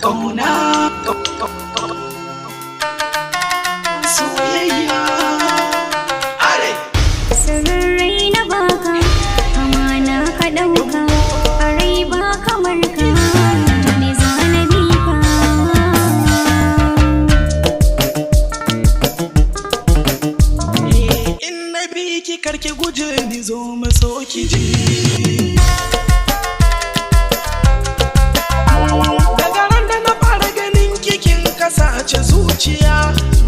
Ƙauna, soyayya, are. Sirrai na baka, amana ka ɗauka, a rai ba kamar ka, da me zana bi ka. In na bi ki, karki guje ni, zo maso ki ji. Daga ran da na fara ganin kikin kasace zuciya,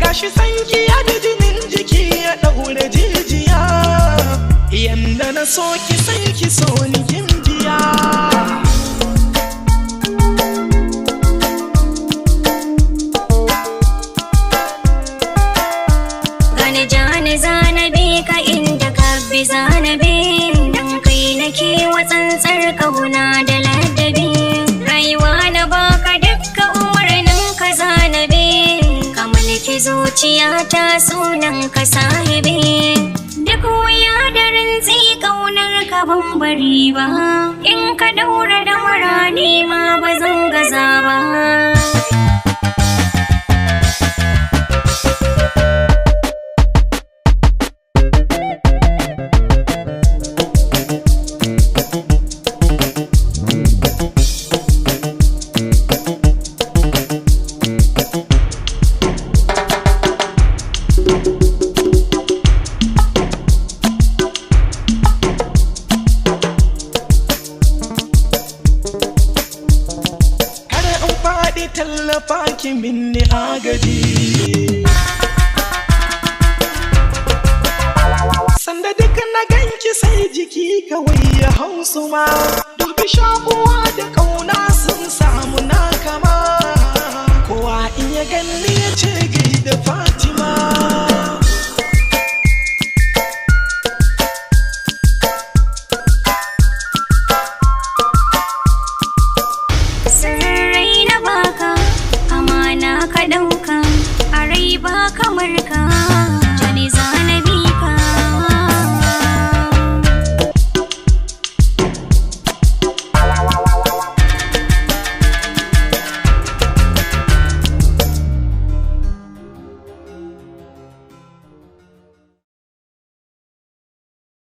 gashi sanki ya bi jinin jiki ya ɗaure jijiya. Yanda na so ki, sai ki so ni, kin biya. Gani jani zana bi ka, inda ka bi zana bi, dan kai nake wa tsantsar kauna da ladabi. Rayuwa na baka, dukka umarnin ka zana bi, ka mulki zuciyata, sunan ka sahibi. Duk wuya da rintsi, kaunar ka ban bari ba, in ka daura da ni ma ba zan gaza ba. Kada in faɗi, tallafa ki minni agaji. Sanda duk na ganki, sai jiki kawai ya hausu ma. Dubi shakuwa da ƙauna sun samu na kama. Kowa in ya ganni ya ce gai da Fatima. Sirrai na baka, amana ka ɗauka, a rai ba kamar ka,